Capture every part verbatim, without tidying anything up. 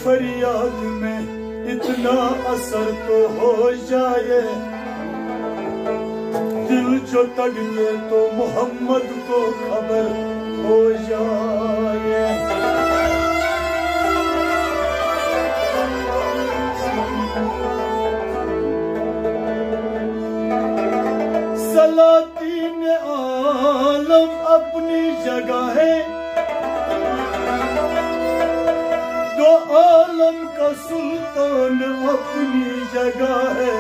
فریاد میں اتنا اثر تو ہو جائے، دل جو تڑپے تو محمد کو خبر ہو جائے۔ سلاطین عالم اپنی جگہ ہے، دو عالم کا سلطان اپنی جگہ ہے۔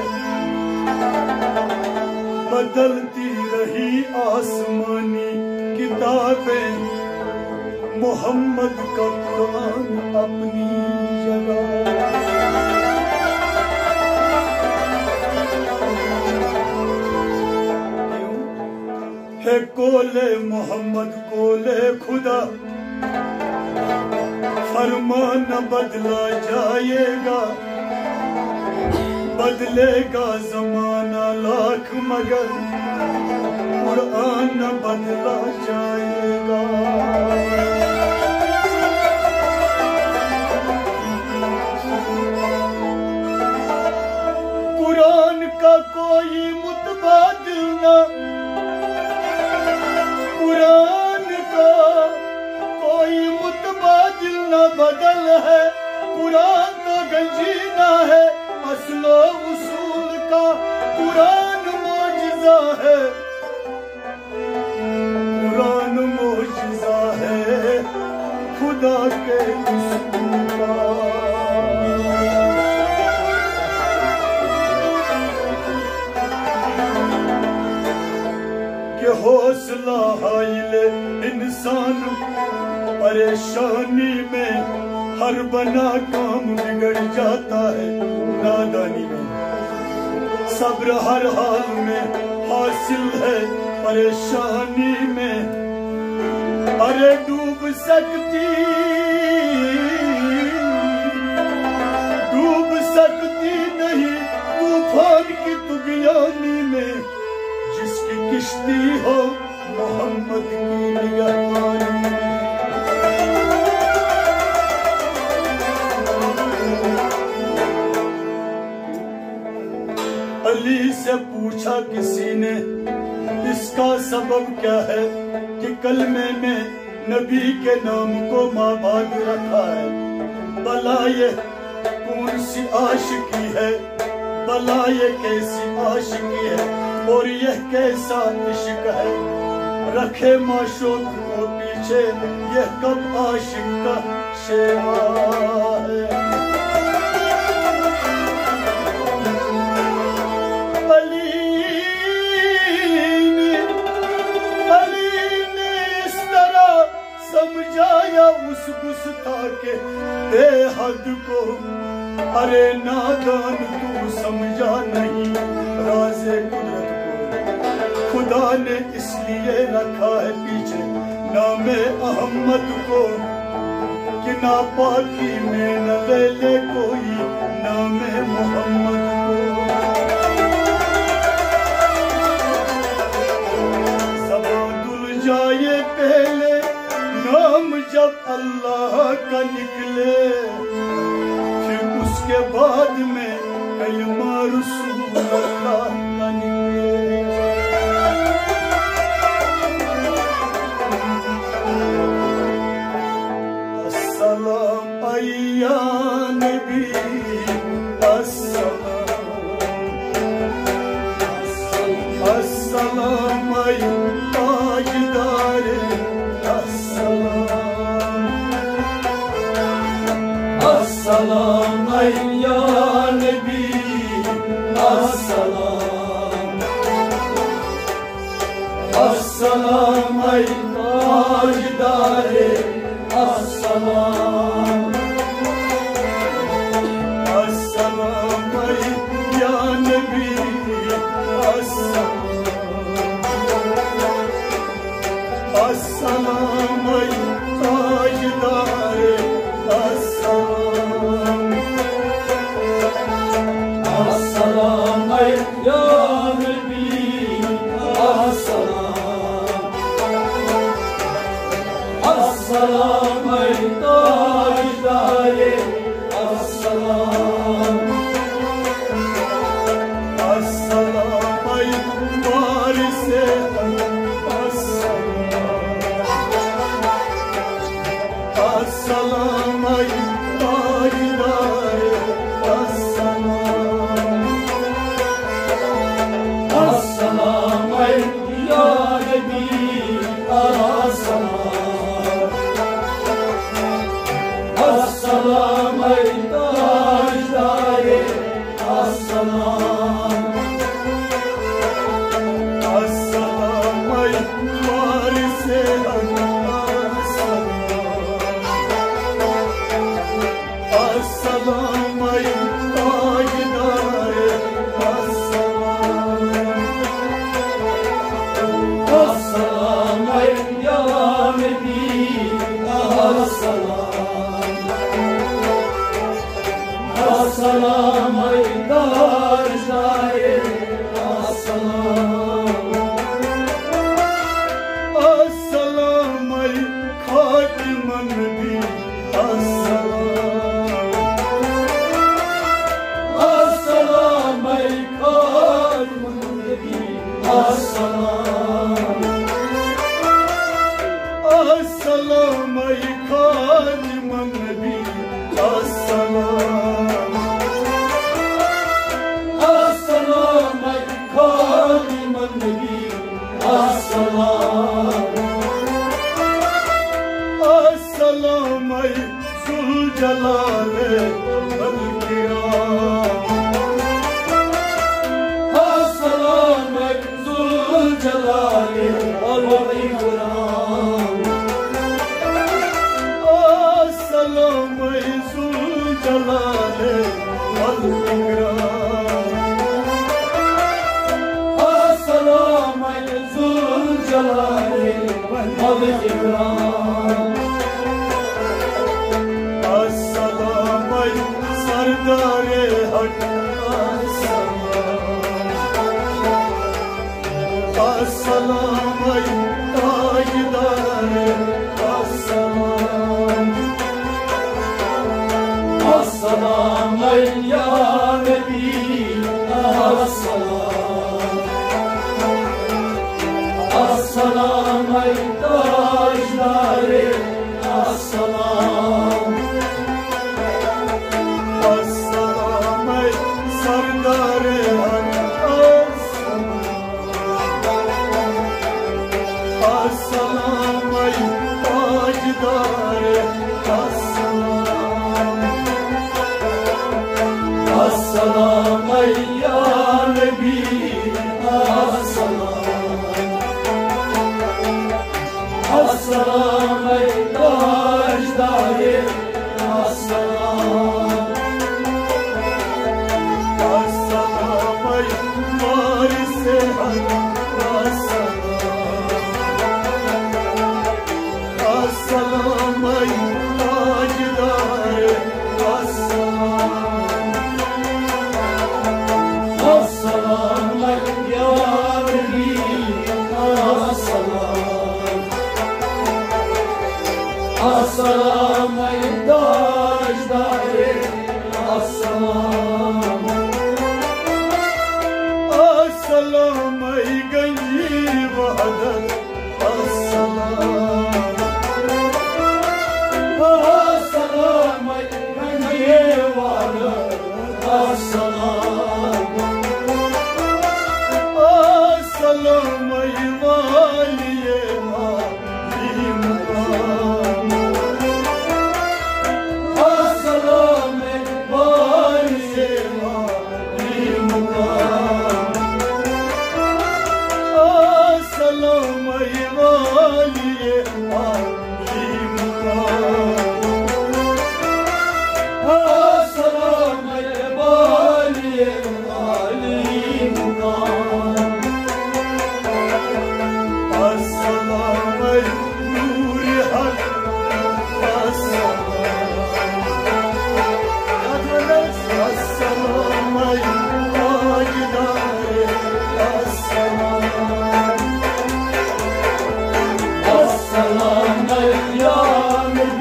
بدلتی رہی آسمانی کتابیں، محمد کا قرآن اپنی جگہ۔ ہے قول محمد، قول خدا، فرمان بدلا جائے گا، بدلے گا زمانہ لاکھ، مگر قرآن نہ بدلا جائے گا۔ قرآن کا کوئی متبادل نہ، قرآن کا کوئی متبادل نہ بدل ہے۔ قرآن تو گنجینہ ہے، اصل و اصول کا قرآن معجزہ ہے۔ قرآن معجزہ ہے خدا کے رسول کا۔ کہ حوصلہ حائل انسان پریشانی میں، ہر بنا کام بگڑ جاتا ہے نادانی میں۔ صبر ہر حال میں حاصل ہے پریشانی میں۔ ارے ڈوب سکتی، ڈوب سکتی نہیں طوفان کی طغیانی میں، جس کی کشتی ہو محمد کی نگہبانی۔ علی سے پوچھا کسی نے، اس کا سبب کیا ہے کہ کلمے میں نبی کے نام کو مابعد رکھا ہے؟ بلا یہ کون سی عاشقی ہے، بلا یہ کیسی عاشقی ہے، اور یہ کیسا عشق ہے؟ رکھے معشوق کو پیچھے، یہ کب عاشق کا شیوا ہے؟ علی نے، علی نے اس طرح سمجھایا اس گستاخ بے حد کو، ارے نادان تو سمجھا نہیں راز قدرت کو۔ خدا نے اس لیے رکھا ہے پیچھے نام احمد کو، کہ ناپاکی میں نہ لے لے کوئی نام محمد کو۔ زبان دھل جائے پہلے نام جب اللہ کا نکلے، پھر اس کے بعد میں کلمہ رسول اللہ کا نکلے۔ السلام یا نبی، السلام۔ السلام ای تاجدار، السلام۔ السلام ای یا نبی، السلام۔ السلام ای تاجدار، السلام۔ السلام ای یا نبی، السلام۔ السلام ای تاجدار، السلام۔ السلام ای یا نبی، السلام۔ السلام ای تاجدار، یا نبی السلام، السلام علیک تاجدار السلام، السلام علیک خاتم النبی السلام، السلام علیک خاتم النبی السلام، السلام علیک خاتم النبی السلام، السلام علیک خاتم النبی السلام، السلام علیک ذوالجلال والکرام، السلام علیک ذوالجلال والاکرام، السلام علیک ذوالجلال والاکرام، السلام علیک ذوالجلال والاکرام، السلام علیک سردار حق السلام، السلام علیک تاجدار السلام، السلام علیک یا نبی السلام، السلام علیک تاجدار السلام، السلام علیک سردار حق السلام، السلام علیک تاجدار السلام، السلام علیک یا نبی السلام، السلام علیک تاجدار السلام، السلام علیک وارث حق السلام، السلام علیک تاجدار السلام، السلام علیک یا نبی السلام، السلام علیک تاجدار السلام، السلام علیک گنجی وحدت السلام، السلام علیک گنجی وحدت السلام، السلام علیک والی عالی مقام، السلام علیک والی عالی مقام، السلام علیک والی عالی مقام، السلام علیک والی عالی مقام، السلام علیک نور حق السلام، السلام علیک تاجدار السلام، السلام علیک یا نبی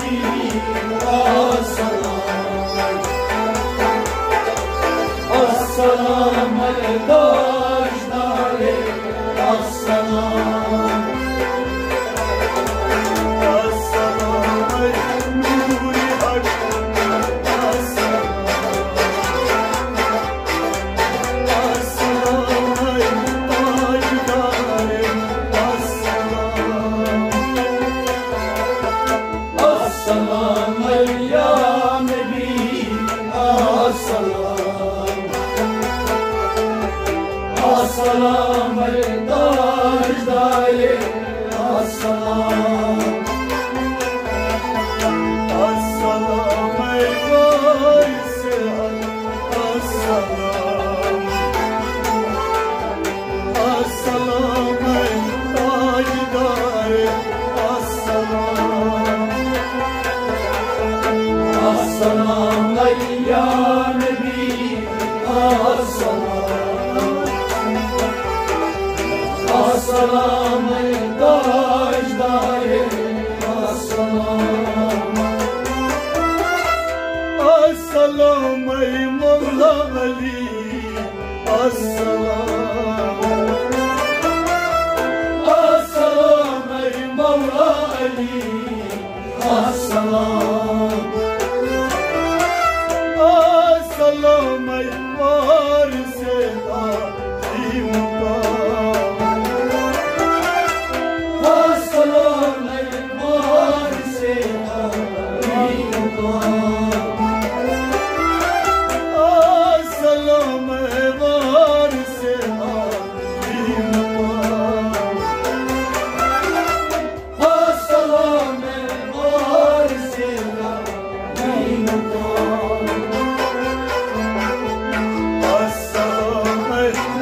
السلام یا نبی، السلام. السلام تاجدار، السلام. السلام مولا علی، السلام. السلام مولا علی، السلام. السلام وارث عظیم مقام. السلام وارث عظیم مقام. السلام وارث عظیم مقام. السلام وارث عظیم مقام. السلام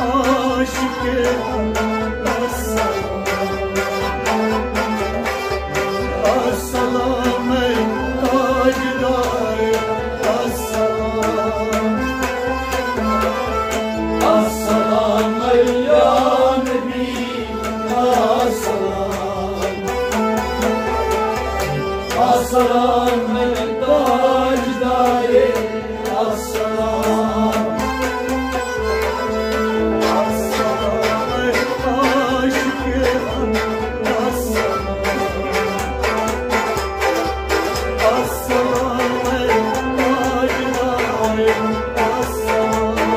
عاشق، السلام. السلام تاجدار، السلام. السلام یا نبی، السلام. السلام تاجدار، السلام. السلام عاشق، السلام. السلام تاجدار، السلام.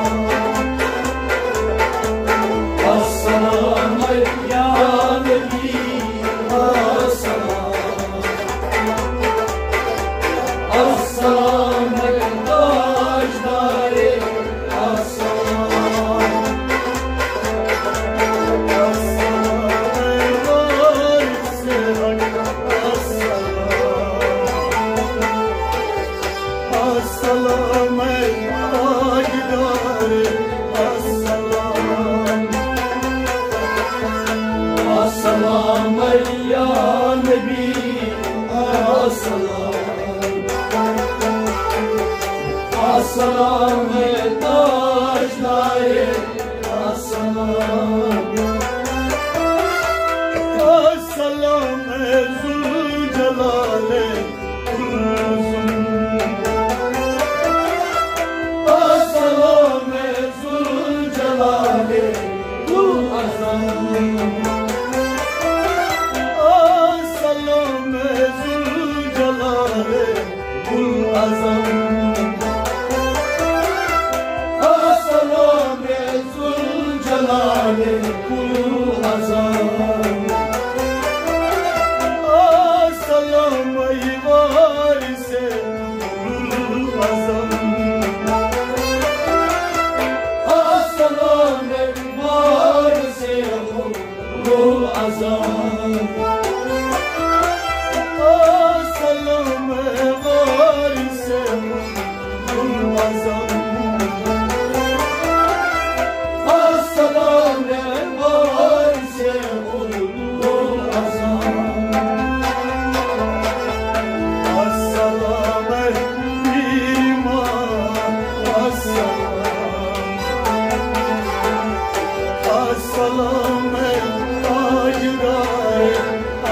السلام یا نبی، السلام. السلام تاجدار، السلام. السلام وارث حق، السلام. السلام تاجدار، السلام. السلام یا نبی، السلام. السلام تاجدار، السلام. السلام ذوالجلال، السلام ذوالجلال، السلام. السلام ذوالجلال، السلام. السلام ذوالجلال، السلام. السلام وارث السلام. السلام وارث السلام. السلام وارث السلام. السلام وارث السلام. السلام پیر امام، السلام. السلام تاجدار،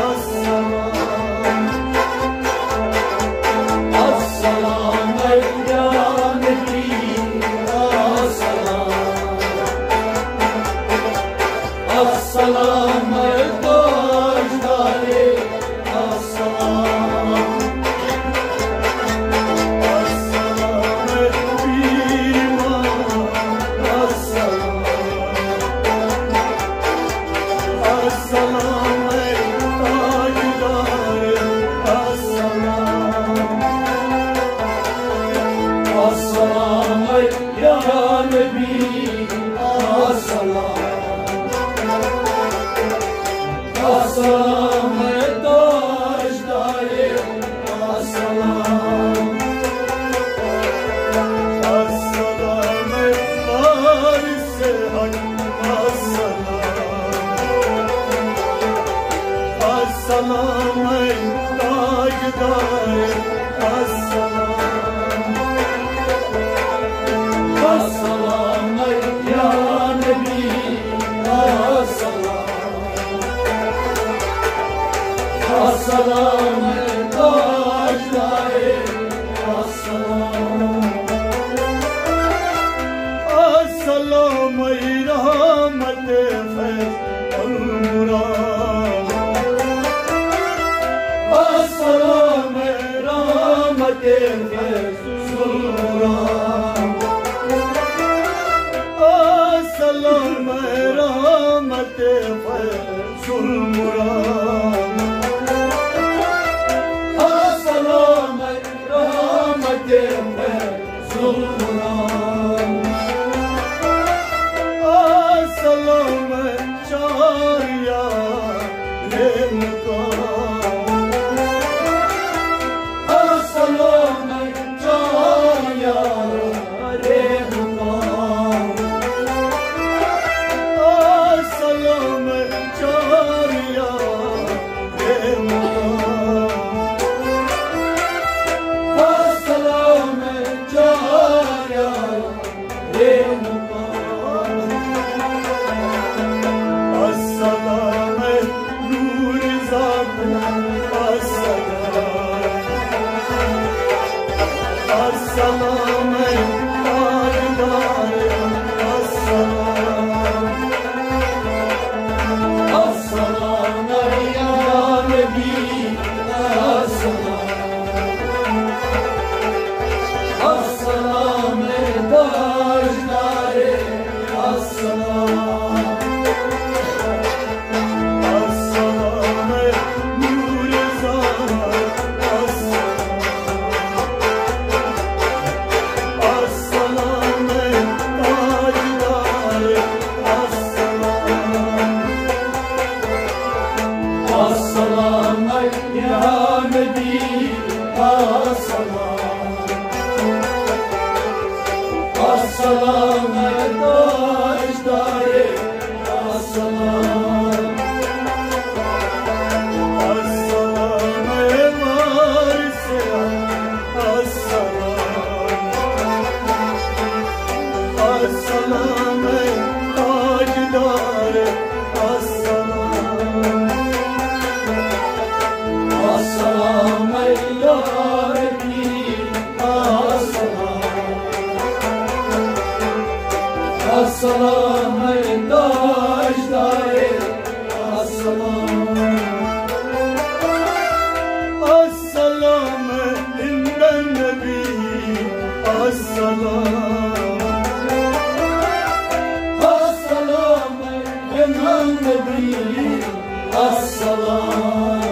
السلام. السلام یا نبی، السلام. السلام تاجدار، السلام. السلام پیر امام، السلام. السلام تاجدار، السلام. السلام یا نبی، السلام. السلام تاجدار، السلام. السلام وارث حق، السلام. السلام تاجدار، السلام. السلام تاجدار، السلام. السلام رحمت فیض المراد. السلام رحمت فیض المراد. السلام رحمت فیض المراد. السلام رحمت فیض المراد. السلام چار یار مقام. السلام چار یار مقام. السلام چار یار مقام. السلام چار یار مقام. السلام نور ذات، السلام. السلام تاجدار، السلام. السلام یا نبی، السلام. السلام تاجدار، السلام. السلام نور ذات، السلام. السلام تاجدار، السلام. السلام یا نبی، السلام. السلام تاجدار، السلام. السلام وارث، السلام. السلام تاجدار، السلام. السلام یا نبی، السلام. السلام تاجدار، السلام. السلام عند النبی، السلام. السلام عند النبی، السلام.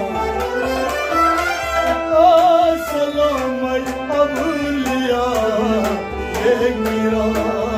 السلام اولیاء کرام.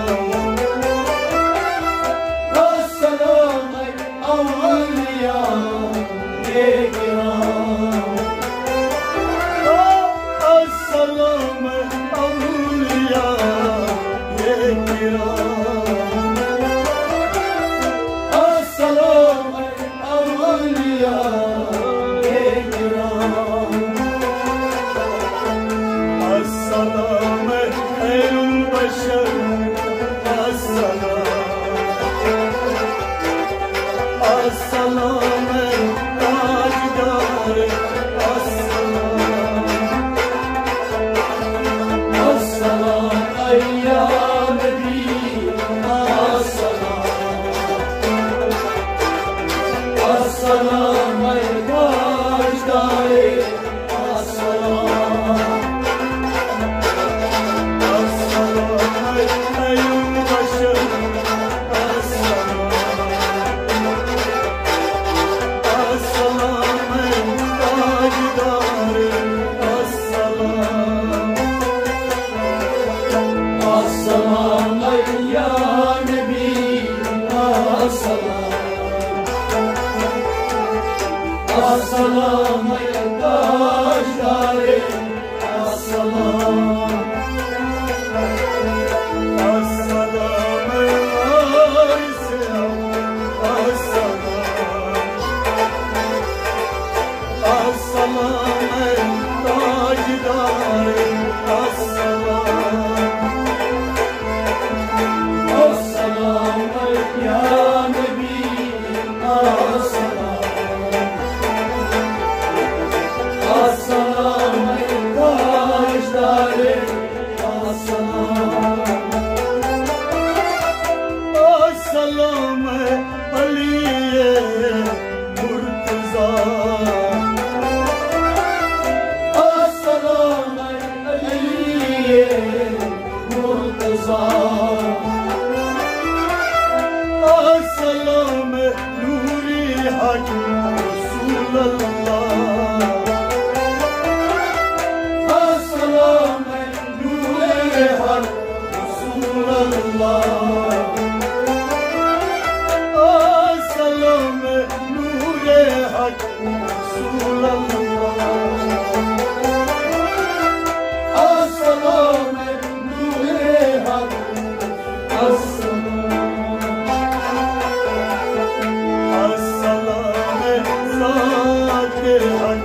السلام،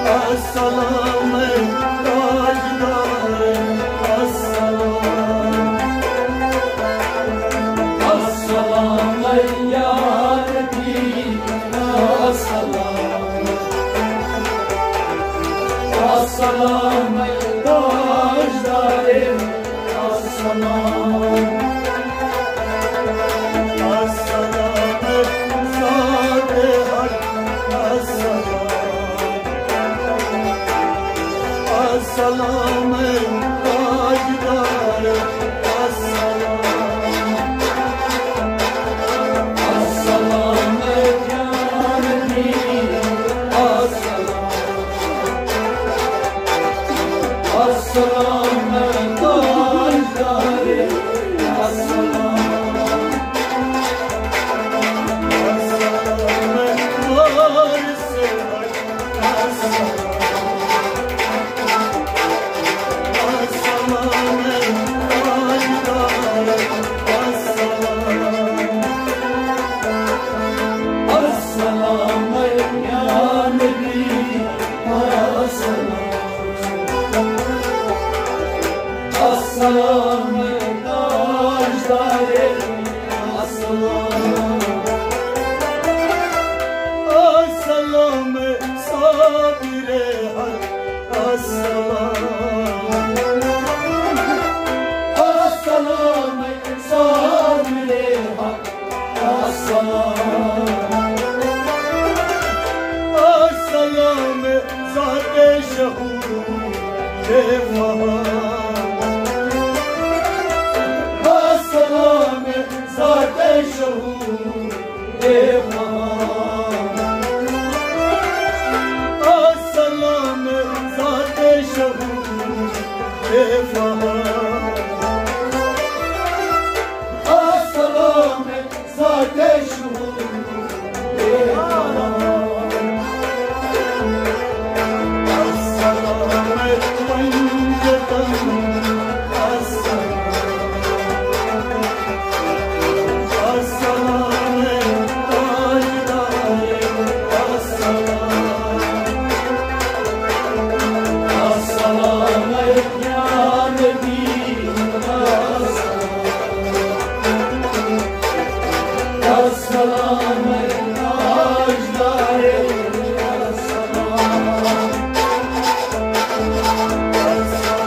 السلام، تاجدار، السلام، السلام، یا نبی، السلام، السلام، تاجدار، السلام، السلام، ذات حق، السلام، السلام، تاجدار، السلام، السلام، یا نبی، السلام، السلام، تاجدار، السلام، السلام، وارث حق، السلام، السلام، تاجدار، السلام، السلام، یا نبی، السلام، السلام، تاجدار، السلام، السلام، صابر حق، السلام، السلام، صابر حق، السلام، السلام، ذات شهود فهم، السلام، ذات شهود فهم، السلام، ذات شهود فهم، السلام، ذات شهود فهم، السلام، پنجتن، السلام، السلام، تاجدار، السلام، السلام، یا نبی، السلام، السلام، تاجدار، السلام، السلام،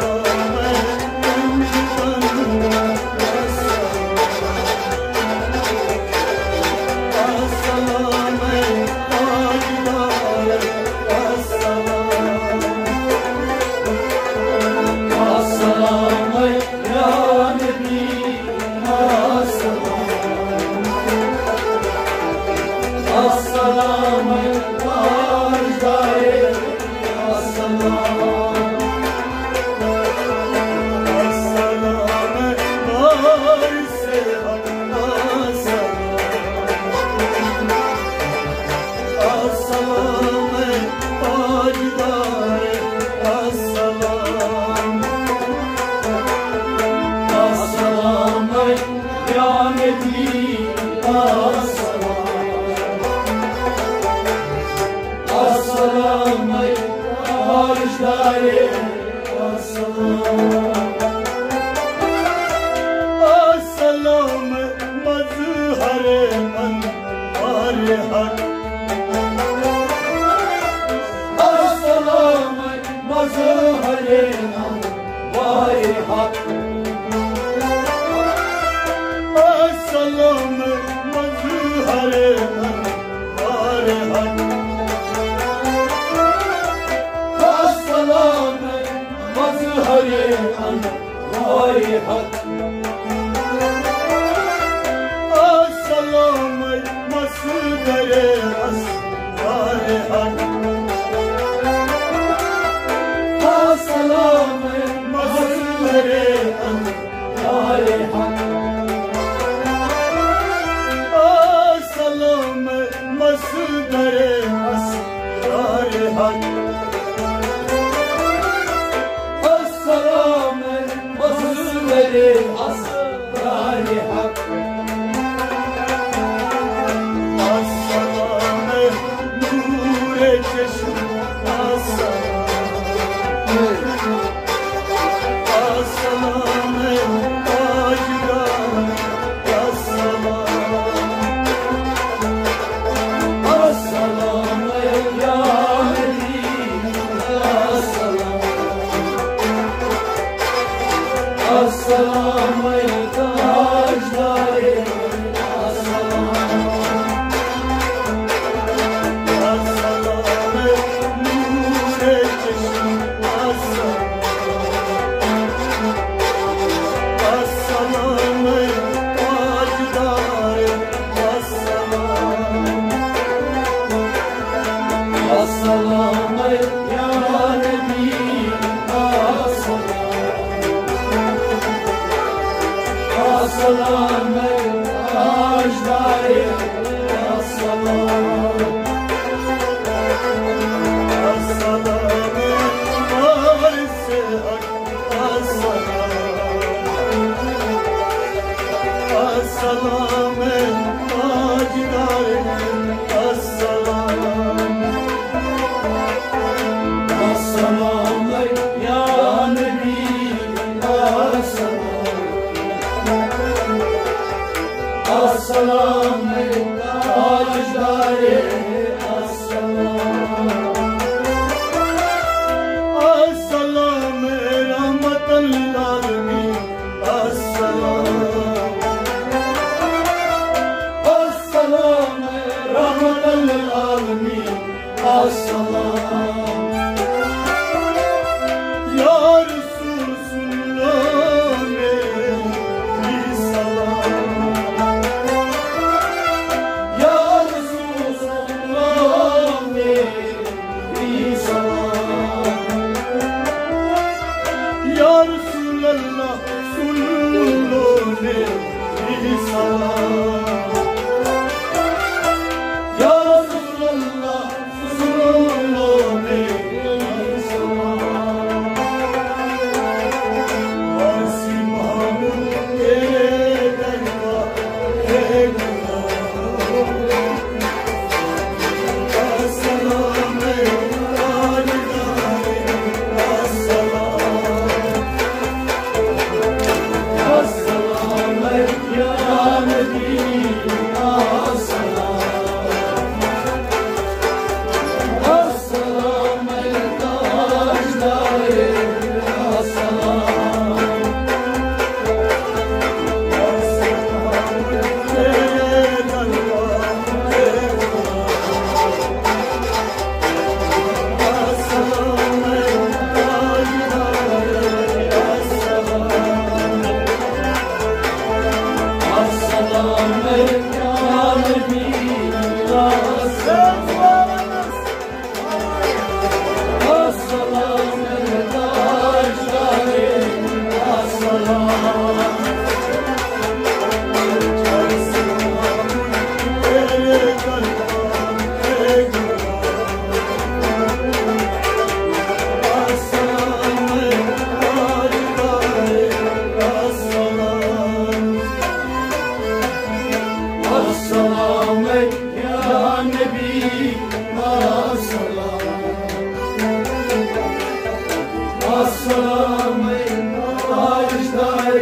السلام، تاجدار، السلام، السلام، یا نبی، السلام، السلام، تاجدار، السلام، السلام، وارث حق، السلام، السلام، تاجدار، السلام، السلام، یا نبی، السلام، السلام، تاجدار، السلام، السلام، مظہر انوار حق، السلام، مظہر انوار حق، السلام، مظہر انوار حق، السلام، مظہر انوار حق، السلام، مصدر اسرار حق، السلام، مظہر انوار حق، السلام، مصدر اسرار حق، السلام، مظہر اسرار حق، السلام. یا رسول، سن لو میری سلام. یا رسول، سن لو میری سلام. یا رسول اللہ، سن لو میری سلام. یا رسول اللہ، سن لو میری سلام. عاصی محمود تیرے دربار ہے گلاب. السلام علیکم، السلام. السلام علیکم یا نبی، السلام. السلام علیکم تاجدار، السلام. السلام علیکم یا نبی، السلام. السلام علیکم تاجدار،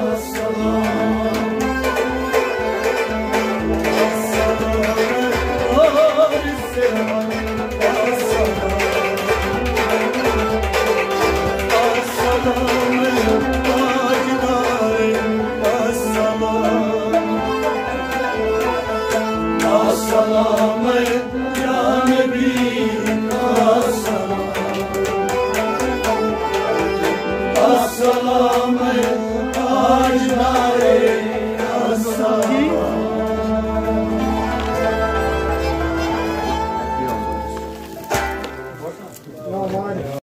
السلام. السلام علیکم. السلام علیکم تاجدار، السلام. السلام علیکم یا نبی، السلام. السلام.